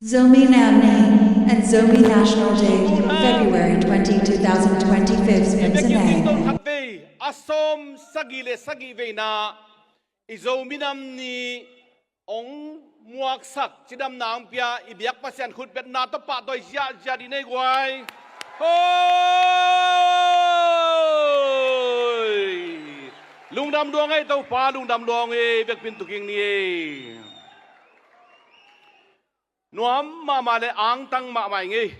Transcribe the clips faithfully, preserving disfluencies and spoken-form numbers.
Zomi Nam Ni and Zomi National Day, February twenty, two thousand twenty-five, Mintoneng. Khat vei, a sawm sagih le sagih veina i Zomi Nam Ni hong muaksak cidamna hong pia i biak Pasian khutbetna tawh pahtawi ziahziah dih nei guai. Hoi! Lungdam luang ei Topa, lungdam luang ei, biakpin tuking ni ei. Nuam mahmah le angtang mahmah ing ei.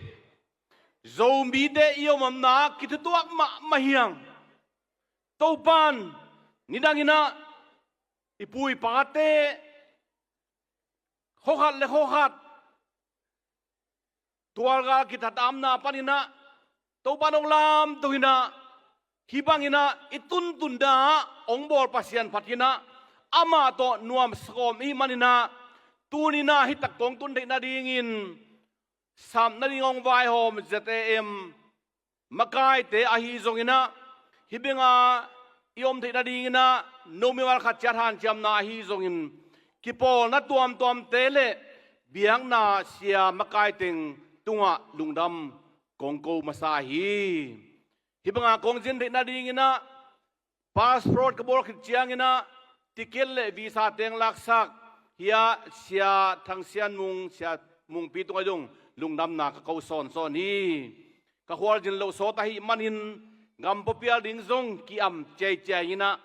Zomite i omomna kithutuak mahmah hiang. Topan nidang inah i pu i pate khuakhat le khuakhat tualgal kithatamna paninah Topan hong lamto hinah, hih banginah i tuntun dah hong bawl Pasian phat hinah, amah tawh nuam sawm i hih maninah tuninah hih tak kong tun theih nadingin sap nading hong vaihawm Z A M makaite ahi zonginah, hih benga i om theih nadinginah no mimal khat ciat hanciamna ahi zongin kipawlna tuamtuamte le biakna sia makaiteng tungah lungdam kong ko masa hi. Hih banga kong zin theih nadinginah passport ka bawl khit cianginah ticket le visa teng laksak hia Sia Thang Sian Mung, Sia Mungpi tungah zong lungdamna ka ko sawnsawn hi. Ka khualzin loh sawt ahih manin gam puapial ding zong ki-am ciaiciai inah,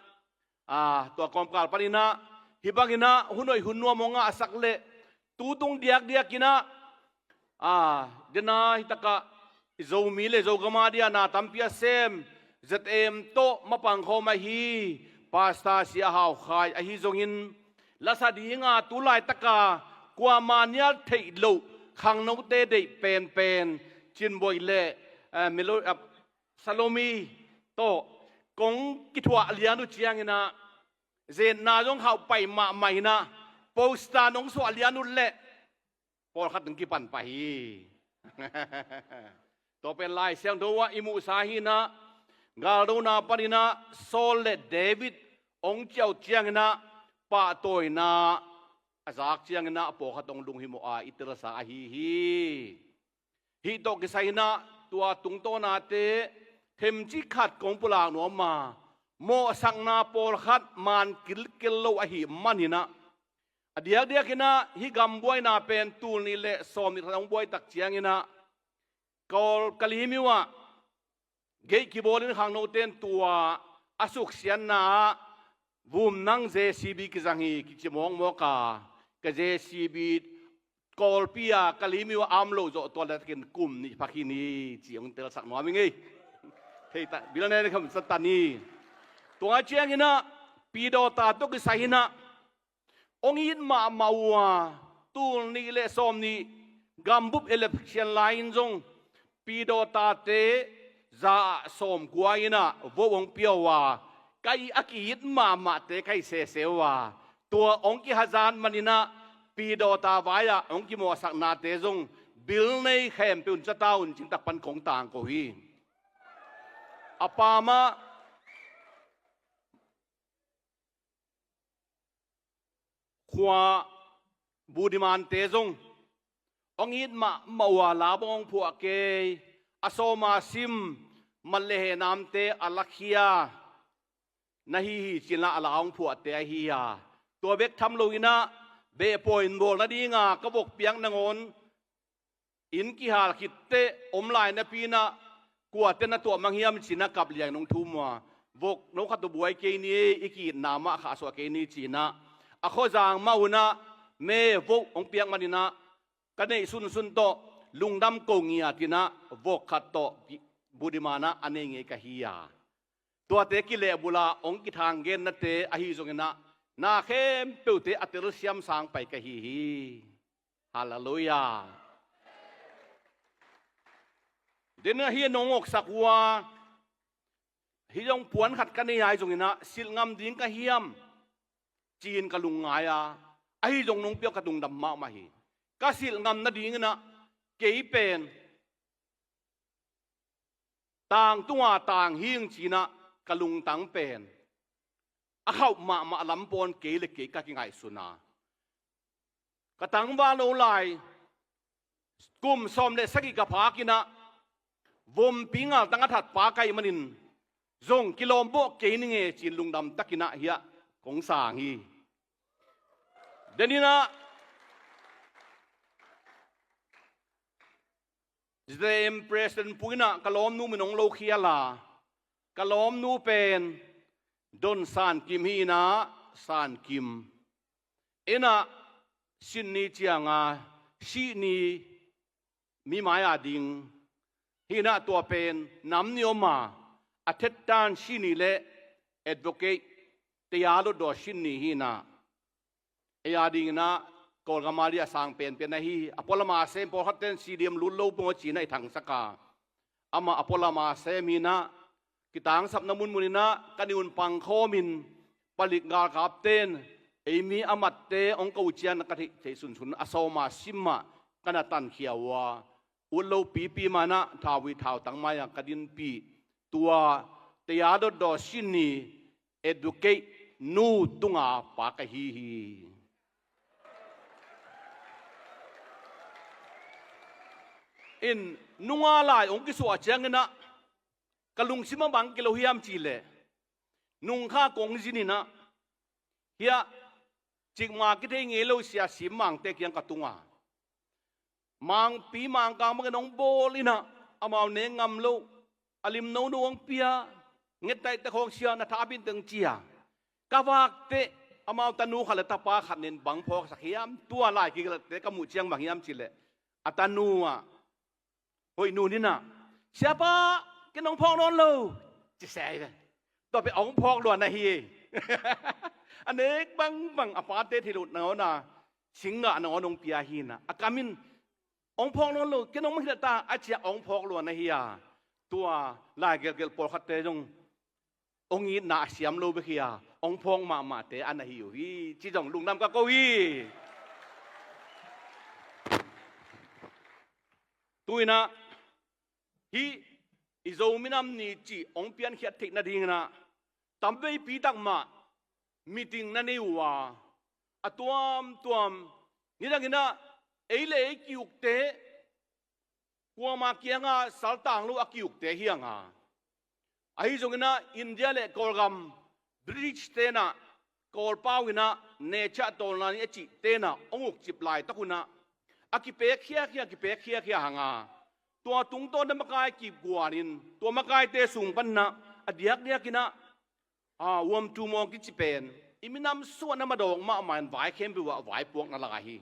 a, tua kawmkal paninah hih banginah hun hoih hun nuam hong ngahsak le tutung diakdiakinah, a, dena hih takah i Zomi le Zogam a dia na tampi a sem Z A M tawh mapang khawm ahi Pastor Sia Hau Khai ahi zongin, lasa dinga tu laitaka kuama nial theih loh khangnote deih penpen Cinboi le, eh, Melo-, eh, Salomi tawh kong kithuah lian uh cianginah zetna zong khauh pai mahmah inah poster nong suah lian uh leh pawlkhat nong kipan pah hi. Tua pen Lai Siangtho ah i muhsa hinah galdona paninah Saul le David hong ciauh cianginah pahtawina a zak cianginah a pawlkhat hong lunghimawh a i telsa ahi hi. Hih tawh kisai inah tua tungtawnate themcik khat kong pulak nuam a, mawhsakna pawlkhat man kilkel lo ahih maninah a diakdiakinah hih gam buaina pen tul nih le sawm nih khat hong buai tak cianginah Kawl Kalimyo ah gate kibawlin khangnote in tua a suksiatna ah vum nang J C B kizang hi kici mawkmawk a, ka J C B Kawlpi a Kalimyo a om lo zawh tua letakin kum nih pha khin hi ci hong telsak nuam ing ei. Thei ta, bil nen kham sa ta ni. Tua cianginah pidawta tawh kisai inah hong it mahmah uh a, tul nih le sawm nih gambup election lai-in zong pidawtate za ah sawmkua inah vote hong pia uh a, ka i a ki-it mahmahte ka hi sese uh a, tua hong kihazat maninah pidawta vai-ah hong kimawhsaknate zong bil nei khempeuh un cata un cintak pan kong tangko hi. A pamah khua budimante zong hong it mahmah uh a, la bang hong phuah kei, a sawma sim mat le hehnamte a lakhia na hi hi cinah a la hong phuahte ahi a, tua bek tham loinah behpawi in bawl nadinga ka vok piak nangawn inn kihal khitteh om lai napi inah kuate na tuah mang hiam cinah kap liang nong thum uh a, vok no khat uh buai kei ni, i ki-itna mah khahsuah kei ni cinah a khuazang mah unah me vote hong piak maninah ka neih sunsun tawh lungdam ko ngiat inah vok khat tawh budimanah a nei ngei ka hi a, tuate kilehbula hong kithang gennate ahi zonginah na khempeuhte a telsiam sang pai ka hi hi. Halleluiah. Denah hih nong oksak uh a, hih zong puan khat ka nei ahi zonginah silh ngam ding ka hiam ci-in ka lungngai a, ahi zong nong piak ka lungdam mahmah hi. Ka silh ngam nadinginah kei pen tang tunga tang hing cinah ka lungtang pen a khauh mahmah lam pawn kei le kei ka kingaihsun a, ka tangval no lai kum sawm le sagih ka phak inah vompi ngaltang a that pa ka hih manin zong kilawm bawh kei ning e ci-in lungdam takinah hiah kong sang hi. Deninah Z M President Pu inah ka lawmnu min hong lo khial a, ka lawmnu pen Don San Kim hi inah, San Kim inah Sydney cianga Sydney mi mai-a ding hi inah, tua pen nam nih om a, a thettan Sydney le advocate Taya Dotdaw Sydney hi inah, ei a dinginah Kawlgam a dih a sang penpen ahi. A pualama sem pawlkhat ten C D M lut lo pong a ci inah i thangsak a, amah a pualama sem hi inah, kitangsapna munmun inah ka niun pangkhawmin palik galkapten ei mi a matte hong ko cian ka theih theih sunsun a sawma sim mah ka na tankhia uh a, ut lo pipi mah inah thauvui thautang mai-a ka dinpih tua Taya Dotdaw Sydney advocate nu tunga pa ka hi hi. In nunga lai hong kisuah cianginah ka lungsim a bang kilo hiam cihleh, nungkha kong zin inah hiah cikmah kithei ngei lo sia Sim Mangte kiang ka tunga, Mangpi Mangkang bangin hong bawl inah amau nek ngam lo, a lim nono hong pia, ngettaihte khawng sia na tha a binteng cia. Ka vakteh amau tanu khat le tapa khat nin bang phawksak hiam, tua lai kigelhte ka muh ciang bang hiam cihleh, a tanu ah hoih nu ninah, "Siapa, ken hong phawk nawn lo," ci se hi ve. Tua pen hong phawk luan ahi. A nek bangbang a pate thei loh nangawn a singgah nangawn hong pia hi inah, a kam in, "Hong phawk nawn lo, ken hong mangkhilh ta," a ciah hong phawk luan ahi a, tua lai gelhgelh pawlkhatte zong hong itna a siam lo bek hi a, hong phawk mahmahte a na hi uh hi ci zong lungdam ka ko hi. Tu inah hih i Zo minam ni cih hong piankhiat theih nadinginah tamveipi tak mah meeting na nei uh a, a tuamtuam nidanginah ei le ei ki-ukte, kuama kianga saltang lo a ki-ukte hi hang a, ahi zonginah India le Kawlgam British tenah Kawlpau inah Necha Tawlna ni a cih tenah hong ukcip laitak unah a kipek khiakhia, kipek khiakhia hang a, tua tungtawn na makai kipguanin tua makaite sung paninah a diakdiakinah, a, Uamtu Mawng kici pen i minam suahna madawk mahmah in vai khempeuh ah vaipuak na lai hi.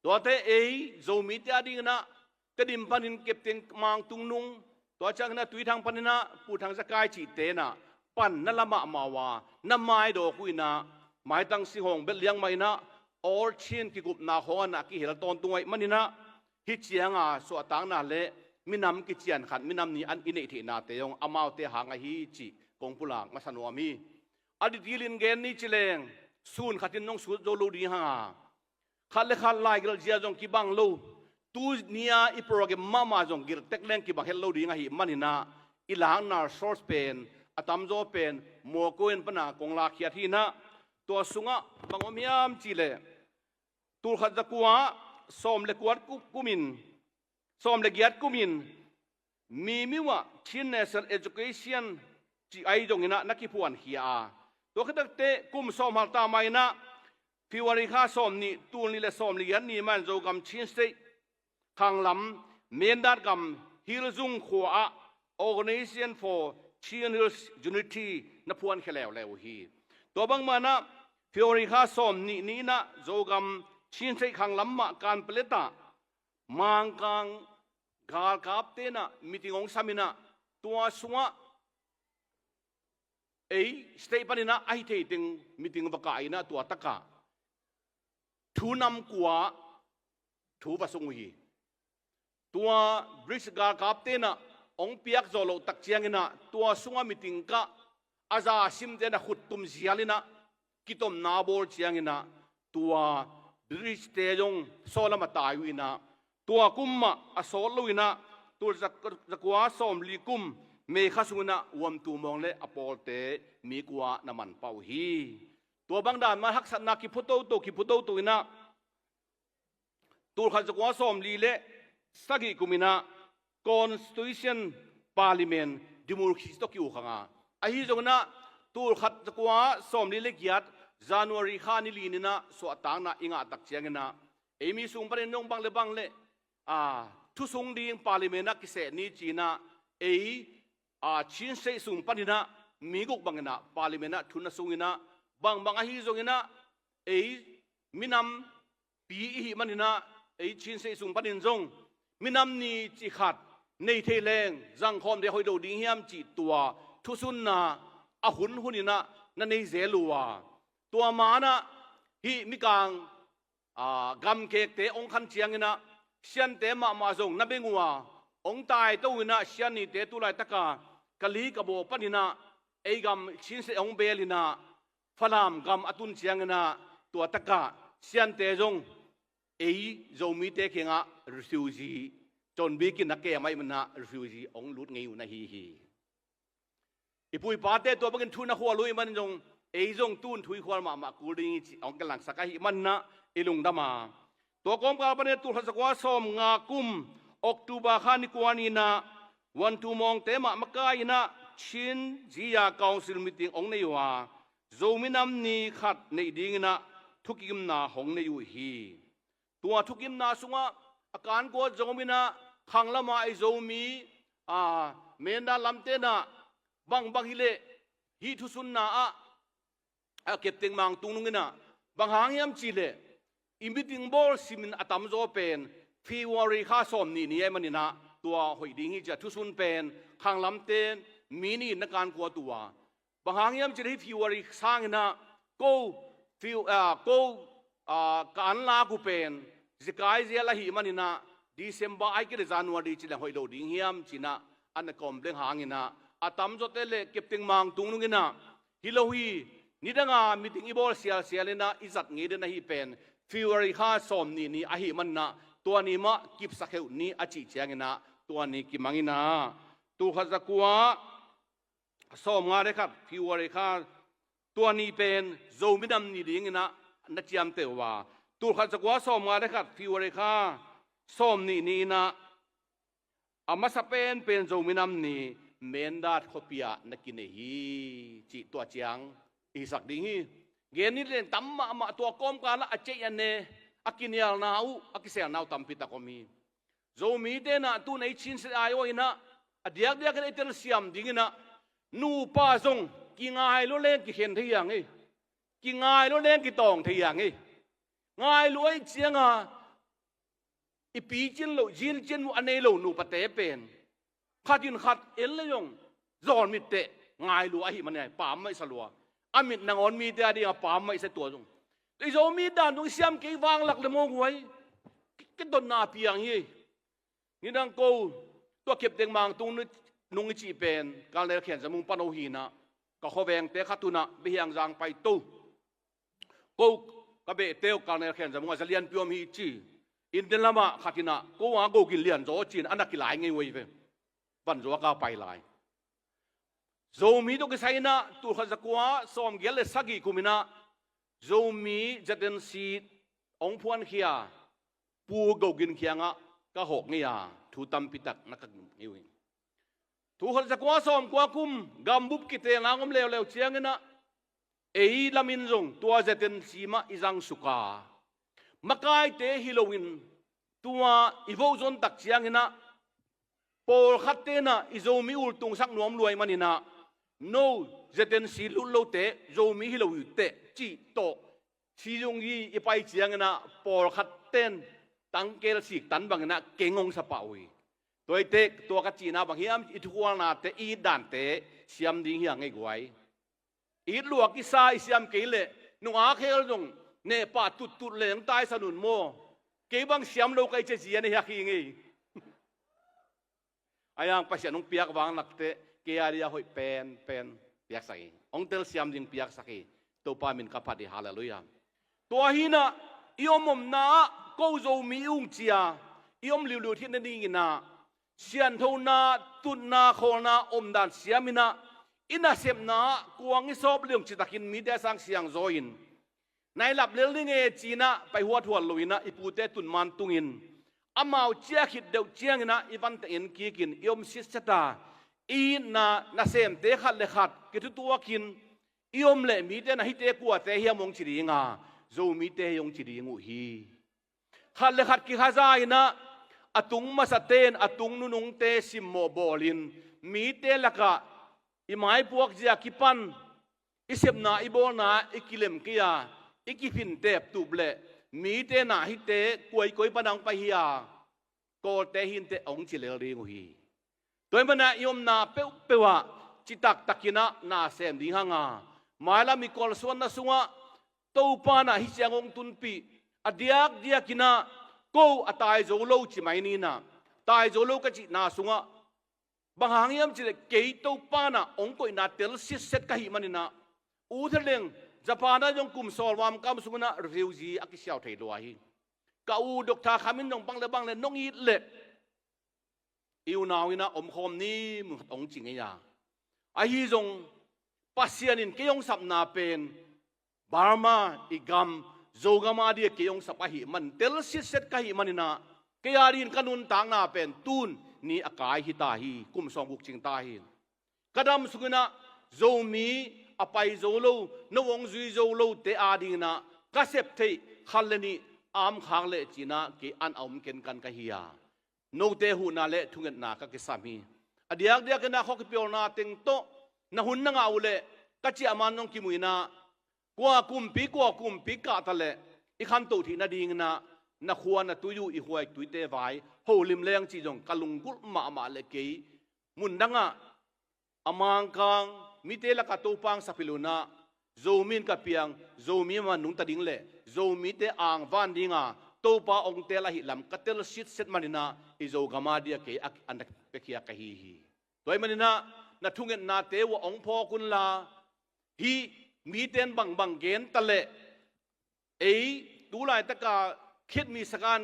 Tuate ei Zomite a dinginah Tedim panin Captain Mang Tung Nung, tua cianginah Tuithang paninah Pu Thang Za Kai cih tenah pan na la mahmah uh a, na maidawk uh inah maitang sing hong belh liang mah inah All Chin kikupna khawng anah kihel tawntung ahih maninah hih cianga suahtakna le minam kician khat, minam ni an i neih theihnate zong amaute hang ahi cih kong pulak masa nuam hi. A detail in gen ni ci leng sun khatin nong sut zo lo ding hang a, khat le khat laigelh zia zong kibang lo. Tu ni-a i program mahmah zong gelh tek leng kibang het lo ding ahih maninah i lakna source pen a tamzaw pen Mawkaw in pana kong lakkhiat hi inah, tua sungah bang om hiam cihleh, tulkhat zakua sawm le kuat ku-, kumin, sawm le giat kumin Mimiu ah Chin National Education cih ahi zonginah na kiphuankhia a, tua khit takteh kum sawm halta mah inah February kha sawm nih, tul nih le sawm le giat ni mah in Zogam Chin State khanglam Mindat gam Hilzung khua ah Organization for Chin Hills Unity na phuankhia leuleu uh hi. Tua bangmah inah February kha sawm nih ni inah Zogam Chin State khanglam mah Kanpalet ah Mangkang galkap tenah meeting hong sam inah, tua sungah ei state paninah ahi thei teng meeting va kah inah tua takah thu nam kua thu va sung uh hi. Tua British galkap tenah hong piak zawh loh tak cianginah tua sungah meeting kah, a za simte na khut tum zial inah kitomna bawl cianginah tua British te zong sawlam a tai uh inah, tua kum mah a sawt lo inah tul za-, zakua sawmli kum May kha sunginah Uamtu Mawng le a pawlte mi kua na man pah uh hi. Tua bang dan mah haksatna kiphu toto, kiphu toto inah tulkhat zakua sawmli le sagih kum in ah Constitution, Parliament, Democracy tawh ki-uk hang a, ahi zongin ah tulkhat zakua sawmli le giat January kha ni li ni in ah suahtakna i ngah tak ciangin ah, ei mi sung panin zong bang le bang le, aa, thu sung ding Parliament ah kiseh ni ci-in ah, ei, aa, Chin State sung panin ah mi guk bangin ah Parliament ah thu na sungin ah, bangbang ahi zongin ah ei minampi i hih manin ah, ei Chin State sung panin zong minam ni cih khat nei thei leng zangkhawm ding hoih lo ding hiam cih tua thusunna a hun hun in ah na nei zel uh a, tua man ah hih mikang, aa, gamkekte hong khan ciangin ah Siante mahmah zong na beng uh a, hong taito in ah Sian nite tu laitak a Kali Kabaw panin ah ei gam Chin State hong beel in ah Falam gam a tun ciangin ah tua tak ah Siante zong ei Zomite kiangah refugee, conbik in na kem ahih manin ah refugee hong lut ngei uh na hi hi. I pu i pate tua bangin thu na khual uh ahih manin zong, ei zong tu-in thu i khual mahmah kul ding hi ci hong kilangsak ahih manin ah i lungdam a. Tua kawmkal panin ah tulkhat zakua sawmnga kum October kha ni kua ni in ah Wantumawngte mah makai in ah Chin Zia Council meeting hong nei uh a, Zomi nam ni khat neih dingin ah thukimna hong nei uh hi. Tua thukimna sungah a kankua zong om in ah khanglam a i Zomi, aa, Mindat lamte in ah bangbang hi leh hih thusunna ah, a, Captain Mang Tung Nung in ah bang hang hiam cih leh i meeting bawl simin a tamzaw pen February kha sawmnih ni ahih manin ah tua hoih ding hi ci a, thusun pen khanglamte mi nih in na kankua uh a, bang hang hiam cih leh hih February sangin ah ko, Fe-, aa, ko, aa, ka anlak uh pen zekai zel ahih manin ah December ahih kei leh January ci leng hoih lo ding hiam ci-in ah a na complain hangin ah a tamzawte le Captain Mang Tung Nung in ah hi lo hi, nidang a meeting i bawl sialsial in ah i zat ngei den ahi pen February kha sawmnih ni ahih manin ah tua ni mah kipsak heuh ni a cih ciangin ah tua ni kimang in ah tulkhat zakua sawmnga le khat February kha tua ni pen Zomi nam ni dingin ah na ciamteh uh a, tulkhat zakua sawmnga le khat February kha sawmnih ni in ah a masa penpen Zomi nam ni Mindat khuapi ah na kinei hi cih tua ciang i hisak ding hi. Gen ni leng tam mahmah, tua kawmkal ah a ceih a ne, a kinialna uh, a kiselna uh tampi tak om hi. Zomite in ah tu-in ei Chin State aiawh in ah a diakdiak in ei telsiam dingin ah nupa zong kingai lua leng kikhen thei hi hang ei. Kingai lua leng kitawng thei hi hang ei. Ngai lua ahih ciang a i picin loh, zincin uh a nei lo nupate pen khat in khat en le zong zawn mit teh ngai lua ahih manin ah pammaih sa lua. A mit nangawn mite a ding a pammaih sa tua zong. I Zomi dan zong i siam kei vanglak le maw guai. Ki, kidotna piang hi. Nidang ko tua Captain Mang Tung Nung i cih pen Colonel Khen Za Mung pan aw hi in ah ka khuavengte khat un ah Biahiangzang pai to. Ko ka behte uh Colonel Khen Za Mung a za lianpi om hi ci. India lam ah khat in ah ko a Go Gin Lian zaw ci-in a na kilai ngei uh hi ve. Van zuak a pai lai. Zomi tawh kisai in ah tulkhat zakua sawmgiat le sagih kum in ah Zomi Z N C hong phuankhia Pu Go Gin kiangah ka hawk ngei a, thu tampi tak na ka ngei uh hi. Tulkhat zakua sawmkua kum gambup kitelna om leuleu ciangin ah ei lam in zong tua Z N C mah i zangsuk a, makaite hi loin tua i vote zon tak ciangin ah pawlkhatte in ah i Zomi ultungsak nuam lua ahih manin ah no Z N C lut lote Zomi hi lo uh teh cih tawh sizung i pai ciangin ah pawlkhatte in tangkel sik tan bangin ah keng hong sa pah uh hi. Tua hi teh tua ka cihna bang hiam, i thukhualnate, i it dante siam ding hi hang ei guai. It luak i sa i siam kei leh nung a khel zong neh pah tuttut leng taisan un maw. Kei bang siam lo ka i cia zia na hiak hi ngei. A yang Pasian hong piak vanglakte kei a dia hoih penpen piaksak hi. Hong telsiam ding piaksak hi. Topa min ka phat hi, halleluiah. Tua hi in ah i om omna ah ko Zomi i ung cia i om liuliu theihna dingin ah sianthona, tutna, khawlna omdan siam in ah i nasepna ah kuang i sawp leng citakin mite a sang siangzaw in na i lap lel ding e ci-in ah pai huathuat lo in ah i pute tun man tungin amau ciah khit deuh ciangin ah i van teng en kikin i om sitset a, i itna nasemte khat le khat kithutuakin i om leh mite na hite kuate hiam hong ci ding a, Zomite hi hong ci ding uh hi. Khat le khat kikhaza in ah, a tung masate in a tung nunungte simmawh bawlin mite lakah i maipuak zia kipan i sepna i bawlna i kilem kei a, i kiphin teptup leh mite na hite kuaikoi pan hong pai hi a, Kawlte hi inteh hong ci lel ding uh hi. Tua ahih manin ah i omna peuhpeuh ah citak takin ah na sem ding hang a, mailam i kalsuanna sungah Topa in ah hih ciang hong tunpih, a diakdiakin ah ko a tai zo lo ci mai ni in ah, tai zo lo ka cihna sungah bang hang hiam cih leh kei Topa in ah hong koihna tel sitset ka hih manin ah, U Thang Leng Japan ah zong kum sawlvamkam sungin ah refugee a kisiau thei lua hi. Ka u Doctor Kham in zong bang le bang le nong it leh i unau in ah omkhawm ni mun khat hong ci ngei a. Ahi zong Pasian in kei hong sapna pen Burma i gam, Zogam a dia kei hong sap ahih man, tel sitset ka hih manin ah, kei a dingin ka nuntakna pen tuni a kai hi ta hi, kum sawmguk cing ta hi. Ka dam sungin ah Zomi a pai zo lo, no hong zui zo lote a dingin ah ka sep theih khat le nih a om khak leh ci-in ah kei an a om kenkan ka hi a, note huhna le thungetna ka kisam hi. A diakdiakin ah khuakipawlna teng tawh na hun na ngah uh leh ka ciahman zong kimu in ah, kua kumpi kua kumpi kah ta leh i khantoh theih nadingin ah na khua na tui uh, i huai tuite vai holim leng cih zong ka lunggulh mahmah leh kei mundang ah a Mangkang mite lakah Topa hong sap hilh un ah, Zomi in ka piang, Zomi mah nungta ding leh Zomite angvan ding a Topa hong teel ahih lam ka tel sitset manin ah i Zogam a dia kei a, a na piakhia ka hi hi. Tua ahih manin ah na thungetnate uh ah hong phawk un la, hih mite in bangbang gen ta leh, ei tu laitaka khitmi sakan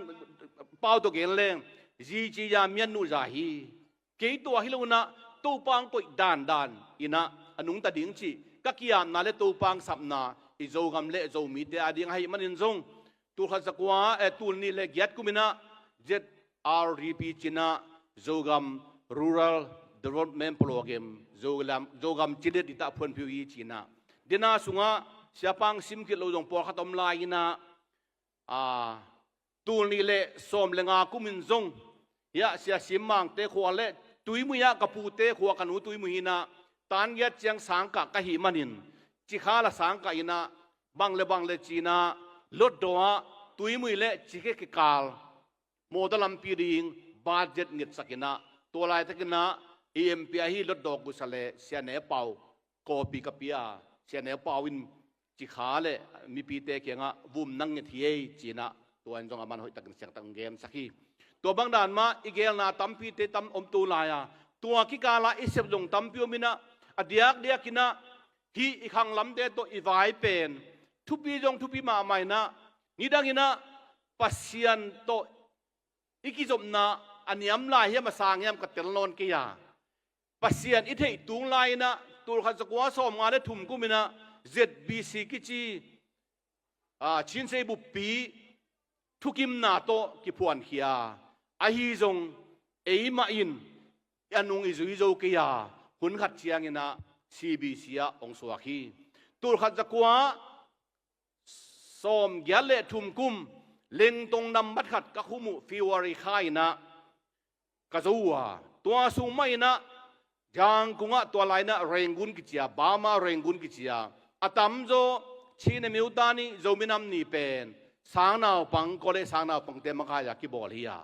pau tawh gen leng, zi ci za mian nuh za hi. Kei tua hi lo in ah Topa hong koih dandan in ah a nungta ding cih ka ki-apna le Topa hong sapna i Zogam le Zomite a ding ahih manin zong, tul khat za kua, eh, tul nih le giat kum in ah Z R D P ci-in ah Zogam Rural Development Program, Zogam, Zogam cidet i tah phuanphiu hi ci-in ah, dena sungah siapang sim khit lo zong pawlkhat om lai in ah, a, tul nih le sawm le nga kum in zong, hiah Sia Sim Mangte khua le Tuimui ah ka pute khua ka nu Tuimui hi in ah, tan giat ciang sangkah ka hih manin, Cikha la sangkah in ah, bang le bang le ci-in ah, Lotdaw ah Tuimui le Cikha kikal mawtaw lampi ding budget ngetsak in ah, tua laitakin ah i M P ahi Lotdaw gusa le Sia Ne Pau kawpi ka pia a, Sia Ne Pau in Cikha le mipite kiangah vum nang nget hi ei ci-in ah, tua in zong aman hoihtakin siangtakin gensak hi. Tua bang dan mah i geelna tampite tam om to lai a, tua kikal ah i sep zong tampi om in ah, a diakdiakin ah hih i khanglamte tawh i vai pen thupi zong thupi mahmah in ah, nidang in ah Pasian tawh i kizopna a niam lai hiam a sang hiam ka tel nawn kei a, Pasian i theih tung lai in ah, tul khat za kua sawm nga le thum kum in ah Z B C kici, a, Chin Sei Buppi thukimna tawh kiphuankhia. Ahi zong eimah in a nung i zui zo kei a, hun khat ciangin ah C B C ah hong suak hi. Tul khat za kua sawm giat le thum kum, Lengtong nambat khat ka khum uh February kha in ah ka zo uh a, tua sung mah in ah Zangkung ah tua lai in ah Rangoon kici a, Burma Rangoon kici a, a tamzaw Chin National Day ni, Zomi Nam Ni pen sangnaupang, college sangnaupangte makai a kibawl hi a,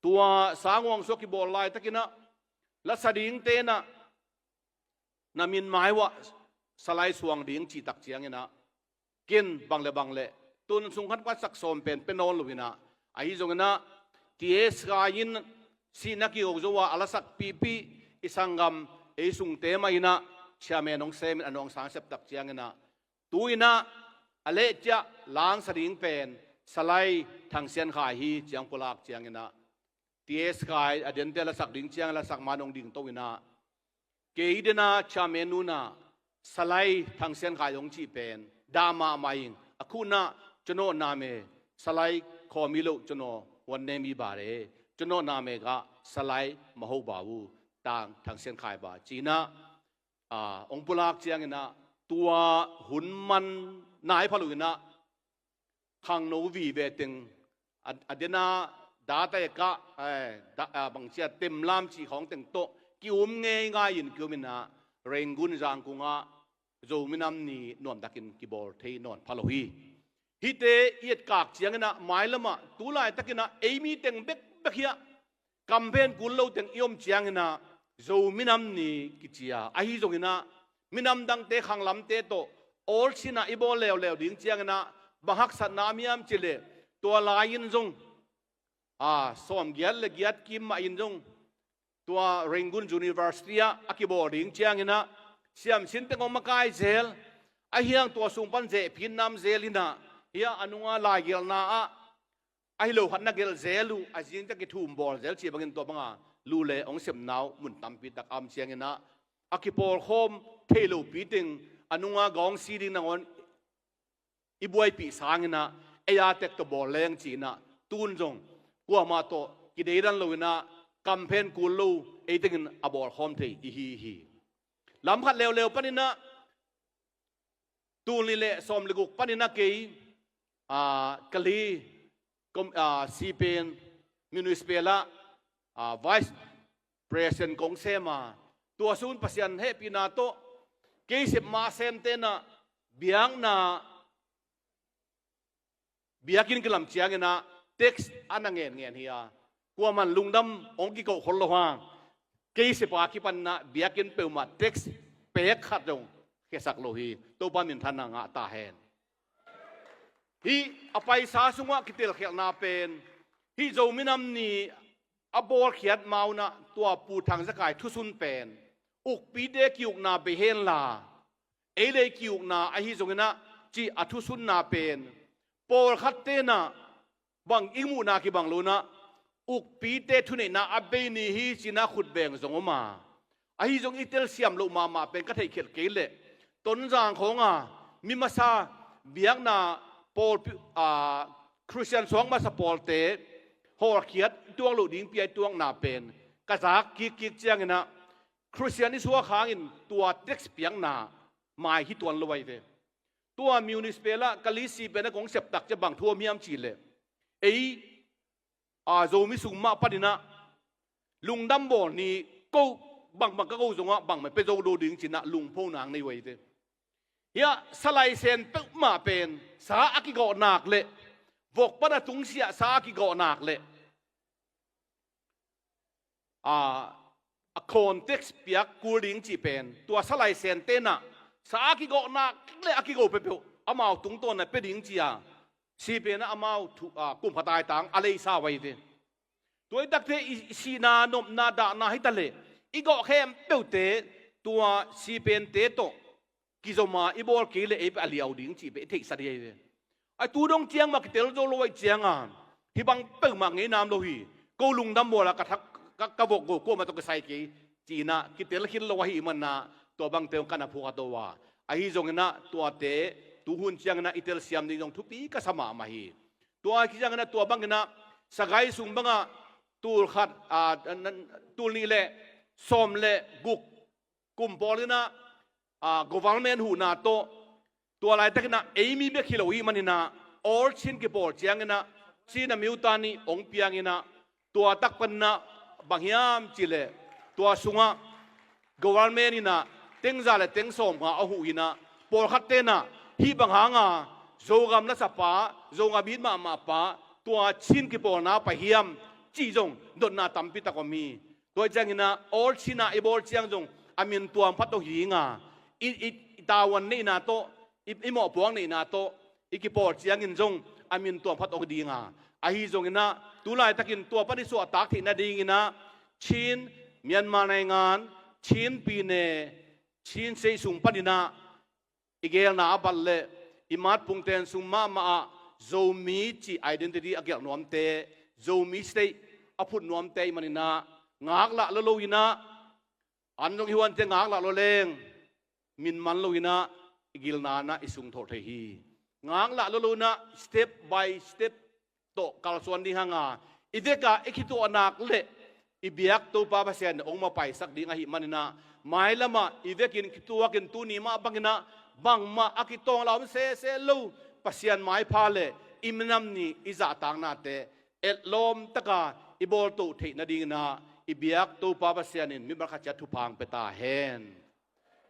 tua sang hong suak kibawl laitakin ah lasa dingte in ah na min mai uah salai suang ding cih tak ciangin ah, ken bang le bang le tun sung khat khat sak sawm pen pe nawn lo in ah, ahi zongin ah T S Khai in sihna kiho zo a, a lasak pihpih i sanggam ei sungte mah in ah chairman hong sem in a nawng sang sep tak ciangin ah, tu in ah a leh ciah langsa ding pen Salai Thang Sian Khai hi ci-in pulak ciangin ah, T S Khai a dente lasak ding ciang lasak man hong dingto in ah, kei den a chairman nu in ah Salai Thang Sian Khai hong cih pen dah mahmah ing, a khut in ah Cawnaw Nam E, Salai Khaw Milo Cawnaw, วันนี้มีบาเร ကျွန်တော်နာမည်က ဆလိုင်း မဟုတ်ပါဘူး တန် ထန်ဆင်းခိုင်ပါ ci-in ah, aa, hong pulak ciangin ah, tua hun man nai pha lo-in ah, khangno vive teng, a, a den a, data ka, eh, da, a, bangci a, temlam cih khawng teng tawh ki-um ngeingai-in ki-um in ah, Rangoon Zangkong ah Zo minam ni nuamtakin kibawl thei nawn pha lo hi. Hihte i etkak ciangin ah, mailam ah, tu laitakin ah, ei mi teng bekbek hi a, kam phen kul lo teng i om ciangin ah, Zo minam ni kici a, ahi zongin ah, minam dangte khanglamte tawh awlcin ah i bawl leuleu ding ciangin ah, bang haksatna om hiam cih leh, tua lai-in zong, aa, sawmgiat le giat kim mah in zong, tua Rangoon University ah a kibawl ding ciangin ah, siamsin teng hong makai zel, ahi hang tua sung pan zehphin nam zel in ah, hi a, a nunga laigelhna ah, ahi lo khat na gelh zel uh, a zing teng kithum bawl zel cih bangin tua banga lu le hong sepna uh mun tampi tak a om ciangin ah, a kipawlkhawm thei lopi teng, a nunga gawng si ding nangawn i buaipih sangin ah, ei a tek tawh bawl leng ci-in ah, tu-in zong kuamah tawh kideidan lo-in ah, kam phen kul lo, ei tengin a bawlkhawm thei i hi hi. Lam khat leuleu panin ah, tul nih le sawm le guk panin ah kei, aa, Kalaymyo, kom-, aa, C P M Municipal ah, aa, Vice President kong sem a, tua sung Pasian hehpihna tawh, kei sep mah semte in ah, biakna, biakinn kilam ciangin ah, tax a na ngenngen hi a, kuaman lungdam hong kikoh khol lo hang, kei sep a kipan in ah, biakinn peuhmah tax pek khat zong khiasak lo hi. Topa minthanna ngah ta hen. Hih a paisa sungah kitelkhialhna pen, hih Zo minam ni a bawlkhiat ma-un ah, tua Pu Thang Za Kai thusun pen, ukpite ki-ukna bei henla, ei le ei ki-ukna ahi zongin ah, cih a thusunna pen, pawlkhatte in ah, bang i muhna kibang lo-in ah, ukpite thuneihna a bei ni hi ci-in ah khut beng zong om a, ahi zong i telsiam loh mahmah pen ka theihkhelh kei leh, Tonzang khawng a, mi masa, biakna pawlpi-, aa, Khristian suak masa pawlte hawlkhiat i tuak loh ding pi-a i tuakna pen ka zak kikkik ciangin ah, Khristian i suak hangin tua tax piakna mai hi tuan lo ahi ve. Tua Municipal ah Kalaymyo pen a kong sep tak ciang bang thu om hiam cih leh, ei, aa, Zomi sung mah panin ah, lungdam bawl ni, ko bangbang ka ko zongah bangmah pia zo lo ding ci-in ah lungphona nei uh ahi ve. Hi a, sa laisen peuhmah pen, sa a kigawh nak leh, vok pan a tungsiah sa a kigawh nak leh, aa, a khawn tax piak kul ding cih pen, tua sa laisente in ah, sa a kigawh nak le a kigo peuhpeuh amau tungtawn a pia ding ci-a, C P M in ah amau thu, aa, kum khat a i tang a leisa uh ahi ve. Tua i takte i, i sihna, nopna, dahna hi ta leh, i gawh khempeuhte tua C P M-te tawh kizom a i bawl kei leh ei pen a liau ding cih pen i theihsa ding ahi ve. A tu dong ciang mah kitel zo lo ahih ciangin, hih bang peuhmah ngeina om lo hi. Ko lungdam bawl a ka thak, ka, ka vok go kuamah tawh kisai kei, ci-in ah kitel khin lo ahih manin ah, tua bangte hong ka na phuak a to a. Ahi zongin ah tuate tuhun ciangin ah i telsiam ding zong thupi ka sa mahmah hi. Tua ahih ciangin ah tua bangin ah, Sagaing sung bangah tul khat, aa, nan, tul nih le sawm le guk kum pawl in ah, aa, government huhna tawh, tua laitakin ah ei mi bek hi lo ahih manin ah, all Chin kipawl ciangin ah, Chin a miuta nih hong piangin ah, tua tak panin ah bang hiam cih leh, tua sungah government in ah teng za le teng sawmnga a huh in ah, pawlkhatte in ah hih bang hanga Zogam lasapa, Zogam it mahmah pa, tua Chin kipawlna pai hiam cih zong dotna tampi tak om hi. Tua ahih ciangin ah, all Chin a i bawl ciang zong a min tuam phat aw hi ding a, i, i, i tavuan neihna tawh, i, i mawhpuak neihna tawh i kipawl ciangin zong a min tuam phat aw hi ding a, ahi zongin ah, tu laitakin tua pan i suahtak theih nadingin ah, Chin, Myanmar naingan, Chin pyine, Chin state sung panin ah, i geelna a bat leh, i matpungten sung mahmah ah Zomi cih identity a gelh nuamte, Zomi state a phut nuamte ahih manin ah, ngaklah lua lo-in ah, an zong i huante ngaklah lua leng, min man lo-in ah, i gilna-in ah i sung thawh thei hi. Ngaklah lua lo-in ah, step by step tawh kalsuan ding hanga, i vekah i khituah nak le i biak Topa Pasian in hong mapaisak ding ahih maninah, mailamah i vekin kituakin tuni mah banginah bangmah a kitawng la om sese lo Pasian maipha le i minam ni i zahtaknate etlawm taka i bawltoh theih nadinginah i biak Topa Pasian in mimal khat ciat thupha hong pia ta hen.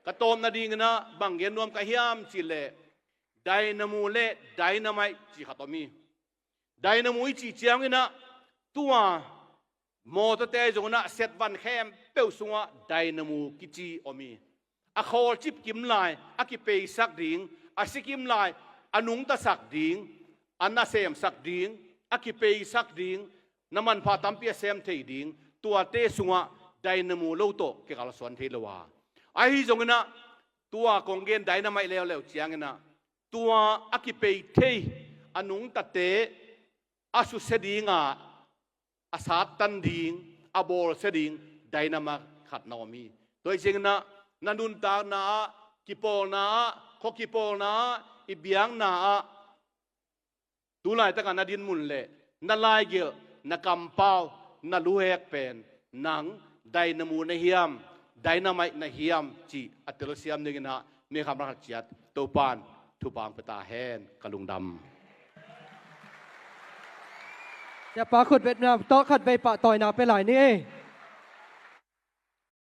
Ka tawp nadinginah bang gen nuam ka hiam cihleh, dynamo le dynamite cih khat om hi. Dynamo i cih cianginah tua mawtawte ahi zonginah set van khempeuh sungah dynamo kici om hi. A khawlcip kim lai a kipeisak ding, a si kim lai a nungtasak ding, a nasemsak ding, a kipeisak ding, na manpha tampi a sem thei ding, tuate sungah dynamo lo tawh kikalsuan thei lo a. Ahi zonginah tua kong gen dynamite leuleu cianginah tua a kipei thei, a nungtate a susia dinga, a sattan ding, a bawlsia ding dynamite khat na om hi. Tua hi cianginah na nuntakna ah, kipawlna ah, khua kipawlna ah, i biakna ah, tu laitakah na dinmun le na laigelh, na kampau, na luhek pen nang dynamo na hiam, dynamite na hiam cih a telsiam dinginah mi khamkhat ciat Topan thupha hong pia ta hen. Ka lungdam. Siapa khutbetna tawh khatvei pahtawina pia lai ni ei.